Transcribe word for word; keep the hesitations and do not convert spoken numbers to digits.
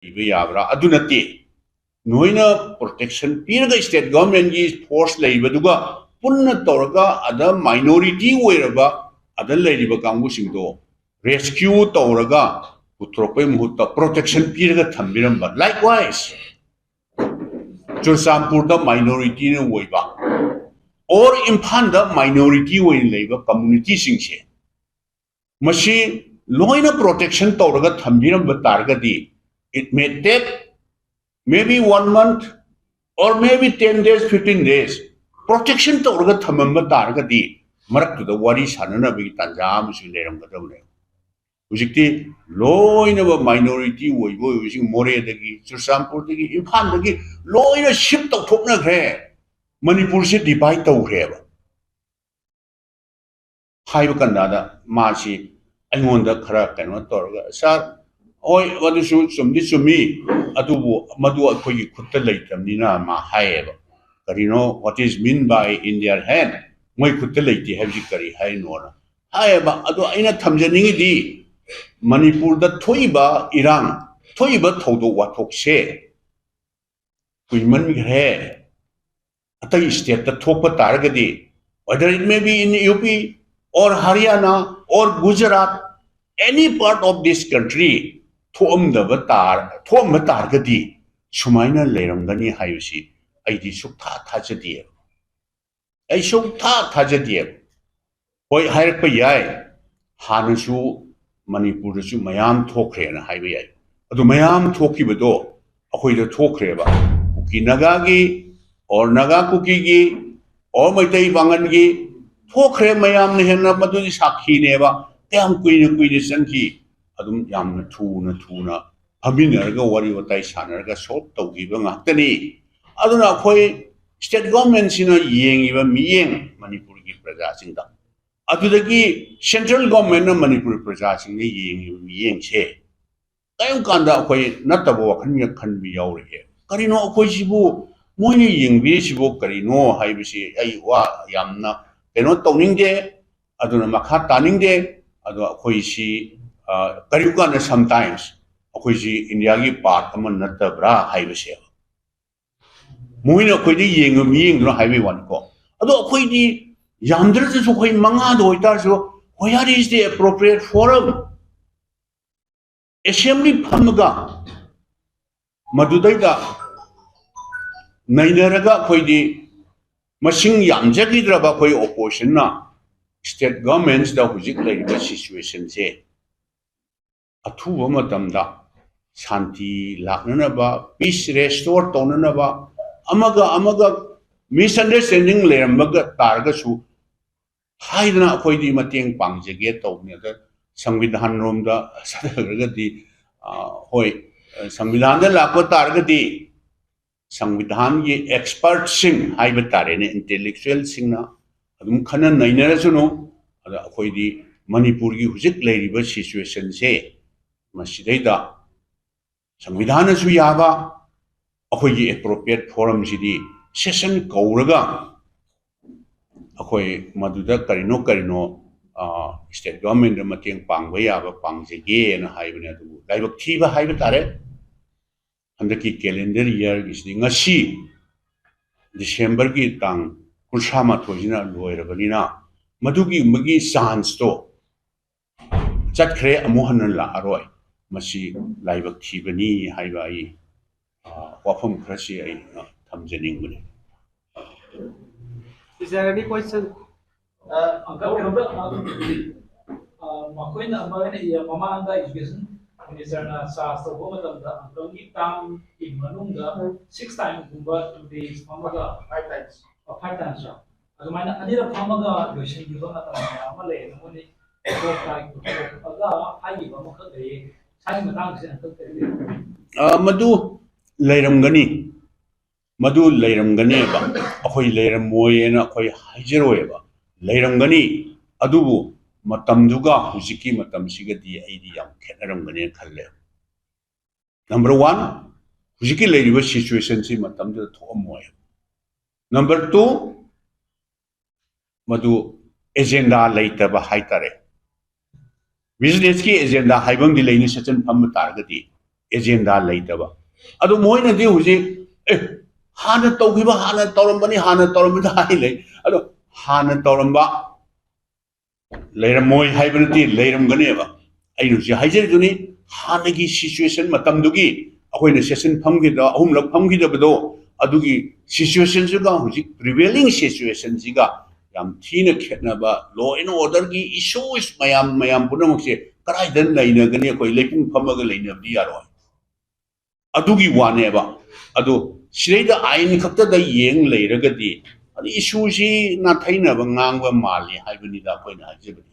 ꯄꯤꯕ ꯌꯥꯕ꯭ꯔꯥ? ꯑꯗꯨ ꯅꯠꯇꯦ, ꯅꯣꯏꯅ ꯄ꯭ꯔꯣꯇꯦꯛꯁꯟ ꯄꯤꯔꯒ ꯁ꯭ꯇꯦꯠ ꯒꯚꯔꯟꯃꯦꯟꯒꯤ ꯐꯣꯔꯁ ꯂꯩꯕꯗꯨꯒ ꯄꯨꯟꯅ ꯇꯧꯔꯒ ꯑꯗ ꯃꯥꯏꯅꯣꯔꯤꯇꯤ ꯑꯣꯏꯔꯕ ꯑꯗ ꯂꯩꯔꯤꯕ ꯀꯥꯡꯕꯨꯁꯤꯡꯗꯣ ꯔꯦꯁꯀ꯭ꯌꯨ ꯇꯧꯔꯒ ꯄꯨꯊꯣꯔꯛꯄꯩ ꯃꯍꯨꯠꯇ ꯄ꯭ꯔꯣꯇꯦꯛꯁꯟ ꯄꯤꯔꯒ ꯊꯝꯕꯤꯔꯝꯕ꯫ ꯂꯥꯏꯛꯋꯥꯏꯁ, ꯆꯨꯔꯆꯥꯟꯄꯨꯔꯗ ꯃꯥꯏꯅꯣꯔꯤꯇꯤꯅ ꯑꯣꯏꯕ ꯑꯣꯔ ꯏꯝꯐꯥꯜꯗ ꯃꯥꯏꯅꯣꯔꯤꯇꯤ ꯑꯣꯏꯅ ꯂꯩꯕ ꯀꯝꯃꯨꯅꯤꯇꯤꯁꯤꯡꯁꯦ, ꯃꯁꯤ ꯂꯣꯏꯅ ꯄ꯭ꯔꯣꯇꯦꯛꯁꯟ ꯇꯧꯔꯒ ꯊꯝꯕꯤꯔꯝꯕ ꯇꯥꯔꯒꯗꯤ, it may take maybe one month or maybe ten days, fifteen days, protection ꯇꯧꯔꯒ ꯊꯝꯃꯝꯕ ꯇꯥꯔꯒꯗꯤ ꯃꯔꯛꯇꯨꯗ ꯋꯥꯔꯤ ꯁꯥꯟꯅꯅꯕꯒꯤ ꯇꯥꯟꯖꯥ ꯑꯃꯁꯨ ꯂꯩꯔꯝꯒꯗꯕꯅꯦ꯫ ꯍꯧꯖꯤꯛꯇꯤ ꯂꯣꯏꯅꯃꯛ ꯃꯥꯏꯅꯣꯔꯤꯇꯤ ꯑꯣꯏꯕ ꯑꯣꯏꯕꯁꯤꯡ ꯃꯣꯔꯦꯗꯒꯤ, ꯆꯨꯔꯆꯥꯟꯄꯨꯔꯗꯒꯤ, ꯏꯝꯐꯥꯜꯗꯒꯤ ꯂꯣꯏꯅ ꯁꯤꯞ ꯇꯧꯊꯣꯛꯅꯈ꯭ꯔꯦ꯫ ꯃꯅꯤꯄꯨꯔꯁꯦ ꯗꯤꯚꯥꯏꯠ ꯇꯧꯈ꯭ꯔꯦꯕ꯫ ꯍꯥꯏꯕ ꯀꯥꯟꯗ ꯃꯥꯁꯤ ꯑꯩꯉꯣꯟꯗ ꯈꯔ ꯀꯩꯅꯣ ꯇꯧꯔꯒ, "ꯁꯥꯔ, ꯍꯣꯏ, ꯑꯗꯨꯁꯨ ꯆꯨꯝꯗꯤ ꯆꯨꯝꯃꯤ, ꯑꯗꯨꯕꯨ ꯃꯗꯨ ꯑꯩꯈꯣꯏꯒꯤ ꯈꯨꯠꯇ ꯂꯩꯇꯕꯅꯤꯅ" ꯃꯥ ꯍꯥꯏꯌꯦꯕ꯫ "ꯀꯔꯤꯅꯣ, what is mean by in their hand? ꯃꯣꯏ ꯈꯨꯠꯇ ꯂꯩꯇꯦ ꯍꯥꯏꯕꯁꯤ ꯀꯔꯤ ꯍꯥꯏꯅꯣꯅ?" ꯍꯥꯏꯌꯦꯕ꯫ ꯑꯗꯣ ꯑꯩꯅ ꯊꯝꯖꯅꯤꯡꯉꯤꯗꯤ, ꯃꯅꯤꯄꯨꯔꯗ ꯊꯣꯛꯏꯕ ꯏꯔꯥꯡ, ꯊꯣꯛꯏꯕ ꯊꯧꯗꯣꯛ ꯋꯥꯊꯣꯛꯁꯦ ꯀꯨꯏꯃꯟꯈ꯭ꯔꯦ꯫ ꯑꯇꯩ ꯁ꯭ꯇꯦꯠꯇ ꯊꯣꯛꯄ ꯇꯥꯔꯒꯗꯤ, whether it may be in U P or Haryana or Gujarat, any part of this country, ꯊꯣꯛꯑꯝꯗꯕ ꯇꯥꯔ-, ꯊꯣꯛꯑꯝꯕ ꯇꯥꯔꯒꯗꯤ ꯁꯨꯃꯥꯏꯅ ꯂꯩꯔꯝꯒꯅꯤ ꯍꯥꯏꯕꯁꯤ ꯑꯩꯗꯤ ꯁꯨꯛꯊꯥ ꯊꯥꯖꯗꯦ꯫ ꯑꯩ ꯁꯨꯛꯊꯥ ꯊꯥꯖꯗꯦ꯫ ꯍꯣꯏ, ꯍꯥꯏꯔꯛꯄ ꯌꯥꯏ, ꯍꯥꯟꯅꯁꯨ ꯃꯅꯤꯄꯨꯔꯗꯁꯨ ꯃꯌꯥꯝ ꯊꯣꯛꯈ꯭ꯔꯦꯅ ꯍꯥꯏꯕ ꯌꯥꯏ꯫ ꯑꯗꯨ ꯃꯌꯥꯝ ꯊꯣꯛꯈꯤꯕꯗꯣ ꯑꯩꯈꯣꯏꯗ ꯊꯣꯛꯈ꯭ꯔꯦꯕ꯫ ꯀꯨꯀꯤ ꯅꯥꯒꯥꯒꯤ, ꯑꯣꯔ ꯅꯥꯒꯥ ꯀꯨꯀꯤꯒꯤ, ꯑꯣꯔ ꯃꯩꯇꯩ ꯄꯥꯉꯜꯒꯤ ꯊꯣꯛꯈ꯭ꯔꯦ꯫ ꯃꯌꯥꯝꯅ ꯍꯦꯟꯅ ꯃꯗꯨꯒꯤ ꯁꯥꯈꯤꯅꯦꯕ꯫ ꯀꯌꯥꯝ ꯀꯨꯏꯅ ꯀꯨꯏꯅ ꯆꯪꯈꯤ? ꯑꯗꯨꯝ ꯌꯥꯝꯅ ꯊꯨꯅ ꯊꯨꯅ ꯐꯝꯃꯤꯟꯅꯔꯒ ꯋꯥꯔꯤ ꯋꯥꯇꯥꯏ ꯁꯥꯟꯅꯔꯒ ꯁꯣꯜꯕ ꯇꯧꯈꯤꯕ ꯉꯥꯛꯇꯅꯤ꯫ ꯑꯗꯨꯅ ꯑꯩꯈꯣꯏ ꯁ꯭ꯇꯦꯠ ꯒꯣꯚꯔꯟꯃꯦꯟꯠꯁꯤꯅ ꯌꯦꯡꯉꯤꯕ ꯃꯤꯠꯌꯦꯡ ꯃꯅꯤꯄꯨꯔꯒꯤ ꯄ꯭ꯔꯖꯥꯁꯤꯡꯗ, ꯑꯗꯨꯗꯒꯤ ꯁꯦꯟꯇ꯭ꯔꯦꯜ ꯒꯣꯚꯔꯟꯃꯦꯟꯠꯅ ꯃꯅꯤꯄꯨꯔ ꯄ꯭ꯔꯖꯥꯁꯤꯡꯗ ꯌꯦꯡꯉꯤꯕ ꯃꯤꯠꯌꯦꯡꯁꯦ ꯀꯔꯤꯒꯨꯝ ꯀꯥꯟꯗ ꯑꯩꯈꯣꯏ ꯅꯠꯇꯕ ꯋꯥꯈꯜꯒ ꯈꯟꯕ ꯌꯥꯎꯔꯤꯒꯦ? ꯀꯔꯤꯅꯣ ꯑꯩꯈꯣꯏꯁꯤꯕꯨ, ꯃꯣꯏꯅ ꯌꯦꯡꯕꯤꯔꯤꯁꯤꯕꯨ ꯀꯔꯤꯅꯣ ꯍꯥꯏꯕꯁꯤ ꯑꯩ ꯋꯥ ꯌꯥꯝꯅ ꯀꯩꯅꯣ ꯇꯧꯅꯤꯡꯗꯦ꯫ ꯑꯗꯨꯅ ꯃꯈꯥ ꯇꯥꯅꯤꯡꯗꯦ꯫ ꯑꯗꯣ ꯑꯩꯈꯣꯏꯁꯤ, ꯑ, ꯀꯔꯤꯒꯨꯝ ꯀꯥꯟꯗ sometimes ꯑꯩꯈꯣꯏꯁꯤ ꯏꯟꯗꯤꯌꯥꯒꯤ ꯄꯥꯔꯠ ꯑꯃ ꯅꯠꯇꯕ꯭ꯔꯥ ꯍꯥꯏꯕꯁꯦ꯫ ꯃꯣꯏꯅ ꯑꯩꯈꯣꯏꯗ ꯌꯦꯡꯉ ꯃꯤꯠꯌꯦꯡꯗꯨꯅ ꯍꯥꯏꯕꯩ ꯋꯥꯅꯤꯀꯣ꯫ ꯑꯗꯣ ꯑꯩꯈꯣꯏꯗꯤ ꯌꯥꯝꯗ꯭ꯔꯁꯨ ꯑꯩꯈꯣꯏ ꯃꯉꯥꯗ ꯑꯣꯏꯇꯥꯔꯁꯨ, where is the appropriate forum? Assembly ꯐꯝꯃꯒ ꯃꯗꯨꯗꯩꯗ ꯅꯩꯅꯔꯒ ꯑꯩꯈꯣꯏꯗꯤ ꯃꯁꯤꯡ ꯌꯥꯝꯖꯈꯤꯗ꯭ꯔꯕ ꯑꯩꯈꯣꯏ ꯑꯣꯄꯣꯖꯤꯁꯟꯅ ꯁ꯭ꯇꯦꯠ ꯒꯚꯔꯟꯃꯦꯟꯠꯁꯤꯗ ꯍꯧꯖꯤꯛ ꯂꯩꯔꯤꯕ ꯁꯤꯆꯨꯋꯦꯁꯟꯁꯦ ꯑꯊꯨꯕ ꯃꯇꯝꯗ ꯁꯥꯟꯇꯤ ꯂꯥꯛꯅꯅꯕ, ꯄꯤꯁ ꯔꯦꯁꯇꯣꯔ ꯇꯧꯅꯅꯕ, ꯑꯃꯒ ꯑꯃꯒ ꯃꯤꯁꯑꯟꯗꯔꯁ꯭ꯇꯦꯟꯗꯤꯡ ꯂꯩꯔꯝꯕꯒ ꯇꯥꯔꯒꯁꯨ ꯍꯥꯏꯗꯅ ꯑꯩꯈꯣꯏꯗꯤ ꯃꯇꯦꯡ ꯄꯥꯡꯖꯒꯦ ꯇꯧꯕꯅꯤ꯫ ꯑꯗ ꯁꯪꯕꯤꯙꯥꯟꯔꯣꯝꯗ ꯆꯠꯊꯈ꯭ꯔꯒꯗꯤ, ꯑ, ꯍꯣꯏ, ꯁꯪꯕꯤꯙꯥꯟꯗ ꯂꯥꯛꯄ ꯇꯥꯔꯒꯗꯤ ꯁꯪꯕꯤꯙꯥꯟꯒꯤ ꯑꯦꯛꯁꯄꯔꯠꯁꯤꯡ ꯍꯥꯏꯕ ꯇꯥꯔꯦꯅꯦ, ꯏꯟꯇꯦꯂꯦꯛꯆꯨꯋꯦꯜꯁꯤꯡꯅ ꯑꯗꯨꯝ ꯈꯟꯅ ꯅꯩꯅꯔꯁꯅꯨ꯫ ꯑꯗ ꯑꯩꯈꯣꯏꯗꯤ ꯃꯅꯤꯄꯨꯔꯒꯤ ꯍꯧꯖꯤꯛ ꯂꯩꯔꯤꯕ ꯁꯤꯆꯨꯋꯦꯁꯟꯁꯦ ꯃꯁꯤꯗꯩꯗ ꯁꯪꯕꯤꯙꯥꯟꯅꯁꯨ ꯌꯥꯕ ꯑꯩꯈꯣꯏꯒꯤ ꯑꯦꯄ꯭ꯔꯣꯄ꯭ꯔꯤꯌꯦꯠ ꯐꯣꯔꯝꯁꯤꯗꯤ ꯁꯦꯁꯟ ꯀꯧꯔꯒ ꯑꯩꯈꯣꯏ ꯃꯗꯨꯗ ꯀꯔꯤꯅꯣ ꯀꯔꯤꯅꯣ, ꯑ, ꯁ꯭ꯇꯦꯠ ꯒꯚꯔꯟꯃꯦꯟꯠꯇ ꯃꯇꯦꯡ ꯄꯥꯡꯕ ꯌꯥꯕ ꯄꯥꯡꯖꯒꯦꯅ ꯍꯥꯏꯕꯅꯦ꯫ ꯑꯗꯨꯕꯨ ꯂꯥꯏꯕꯛ ꯊꯤꯕ ꯍꯥꯏꯕ ꯇꯥꯔꯦ, ꯍꯟꯗꯛꯀꯤ ꯀꯦꯂꯦꯟꯗꯔ ꯏꯌꯔꯒꯤꯁꯤꯗꯤ ꯉꯁꯤ ꯗꯤꯁꯦꯝꯕꯔꯒꯤ ꯇꯥꯡ ꯀꯨꯟꯊ꯭ꯔꯥ ꯃꯥꯊꯣꯏꯁꯤꯅ ꯂꯣꯏꯔꯕꯅꯤꯅ ꯃꯗꯨꯒꯨꯝꯕꯒꯤ ꯆꯥꯟꯁꯇꯣ ꯆꯠꯈ꯭ꯔꯦ, ꯑꯃꯨꯛ ꯍꯟꯅ ꯂꯥꯛꯑꯔꯣꯏ꯫ ꯃꯁꯤ ꯂꯥꯏꯕꯛ ꯊꯤꯕꯅꯤ ꯍꯥꯏꯕ ꯑꯩ, ꯑ, ꯋꯥꯐꯝ ꯈꯔꯁꯤ ꯑꯩ, ꯑ, ꯊꯝꯖꯅꯤꯡꯕꯅꯤ꯫ Is there any question? ꯑ, uncle, ꯀꯩꯅꯣꯝꯇ, ꯑ, ꯑ, ꯃꯈꯣꯏꯅ, ꯃꯈꯣꯏꯅ ꯏ-, ꯃꯃꯥꯡꯗ education minister ꯅ charge ꯇꯧꯕ ꯃꯇꯝꯗ uncle ꯒꯤ term ꯒꯤ ꯃꯅꯨꯡꯗ six time ꯒꯨꯝꯕ two days ꯐꯝꯃꯒ five times. ꯑ, five times ꯔꯣ? ꯑꯗꯨꯃꯥꯏꯅ ꯑꯅꯤꯔꯛ ꯐꯝꯃꯒ ꯂꯣꯏꯁꯤꯟꯈꯤꯕ ꯃꯇꯝ ꯃꯌꯥꯝ ꯑꯃ ꯂꯩ꯫ ꯅꯉꯣꯟꯗ ꯄꯨꯊꯣꯛꯄ-, ꯄꯨꯊꯣꯛꯑꯒ ꯍꯥꯏꯈꯤꯕ ꯑꯃꯈꯛ ꯂꯩꯌꯦ꯫ ꯁꯥꯏꯒꯤ ꯃꯇꯥꯡꯁꯦ uncle ꯀꯔꯤ ꯂꯩ? ꯑ, ꯃꯗꯨ ꯂꯩꯔꯝꯒꯅꯤ꯫ ꯃꯗꯨ ꯂꯩꯔꯝꯒꯅꯦꯕ꯫ ꯑꯩꯈꯣꯏ ꯂꯩꯔꯝꯃꯣꯏꯅ ꯑꯩꯈꯣꯏ ꯍꯥꯏꯖꯔꯣꯏꯕ꯫ ꯂꯩꯔꯝꯒꯅꯤ꯫ ꯑꯗꯨꯕꯨ ꯃꯇꯝꯗꯨꯒ ꯍꯧꯖꯤꯛꯀꯤ ꯃꯇꯝꯁꯤꯒꯗꯤ ꯑꯩꯗꯤ ꯌꯥꯝ ꯈꯦꯠꯅꯔꯝꯒꯅꯦꯅ ꯈꯜꯂꯦ꯫ Number one, ꯍꯧꯖꯤꯛꯀꯤ ꯂꯩꯔꯤꯕ ꯁꯤꯆꯨꯋꯦꯁꯟꯁꯤ ꯃꯇꯝꯗꯨꯗ ꯊꯣꯛꯑꯝꯃꯣꯏ꯫ Number two, ꯃꯗꯨ ꯑꯦꯖꯦꯟꯗꯥ ꯂꯩꯇꯕ ꯍꯥꯏꯇꯥꯔꯦ꯫ ꯕꯤꯖꯤꯅꯦꯁꯀꯤ ꯑꯦꯖꯦꯟꯗꯥ ꯍꯥꯏꯕ ꯑꯃꯗꯤ ꯂꯩꯅꯤ, ꯁꯦꯁꯟ ꯐꯝꯕ ꯇꯥꯔꯒꯗꯤ꯫ ꯑꯦꯖꯦꯟꯗꯥ ꯂꯩꯇꯕ꯫ ꯑꯗꯣ ꯃꯣꯏꯅꯗꯤ ꯍꯧꯖꯤꯛ, "ꯑꯦ, ꯍꯥꯟꯅ ꯇꯧꯈꯤꯕ, ꯍꯥꯟꯅ ꯇꯧꯔꯝꯕꯅꯤ, ꯍꯥꯟꯅ ꯇꯧꯔꯝꯕꯅꯤ" ꯍꯥꯏ ꯂꯩ꯫ ꯑꯗꯣ ꯍꯥꯟꯅ ꯇꯧꯔꯝꯕ ꯂꯩꯔꯝꯃꯣꯏ ꯍꯥꯏꯕ ꯅꯠꯇꯦ, ꯂꯩꯔꯝꯒꯅꯦꯕ꯫ ꯑꯩꯅ ꯍꯧꯖꯤꯛ ꯍꯥꯏꯖꯔꯤꯗꯨꯅꯤ, ꯍꯥꯟꯅꯒꯤ ꯁꯤꯆꯨꯋꯦꯁꯟ ꯃꯇꯝꯗꯨꯒꯤ ꯑꯩꯈꯣꯏꯅ ꯁꯦꯁꯟ ꯐꯝꯈꯤꯗ, ꯑꯍꯨꯝꯂꯛ ꯐꯝꯈꯤꯗꯕꯗꯣ, ꯑꯗꯨꯒꯤ ꯁꯤꯆꯨꯋꯦꯁꯟꯁꯤꯒ ꯍꯧꯖꯤꯛ ꯄ꯭ꯔꯤꯚꯦꯂꯤꯡ ꯁꯤꯆꯨꯋꯦꯁꯟꯁꯤꯒ ꯌꯥꯝ ꯊꯤꯅ ꯈꯦꯠꯅꯕ, ꯂꯣ ꯑꯦꯟ ꯑꯣꯔꯗꯔꯒꯤ ꯏꯁꯨꯁ ꯃꯌꯥꯝ, ꯃꯌꯥꯝ ꯄꯨꯝꯅꯃꯛꯁꯦ ꯀꯗꯥꯏꯗ ꯂꯩꯅꯒꯅꯤ? ꯑꯩꯈꯣꯏ ꯂꯩꯄꯨꯡ ꯐꯝꯃꯒ ꯂꯩꯅꯕꯗꯤ ꯌꯥꯔꯣꯏ꯫ ꯑꯗꯨꯒꯤ ꯋꯥꯅꯦꯕ꯫ ꯑꯗꯣ ꯁꯤꯗꯩꯗ ꯑꯥꯏꯟ ꯈꯛꯇꯗ ꯌꯦꯡ ꯂꯩꯔꯒꯗꯤ, ꯑꯗꯨ ꯏꯁꯨꯁꯤ ꯅꯥꯊꯩꯅꯕ ꯉꯥꯡꯕ ꯃꯥꯜꯂꯤ ꯍꯥꯏꯕꯅꯤꯗ ꯑꯩꯈꯣꯏꯅ ꯍꯥꯏꯖꯕꯗꯤ꯫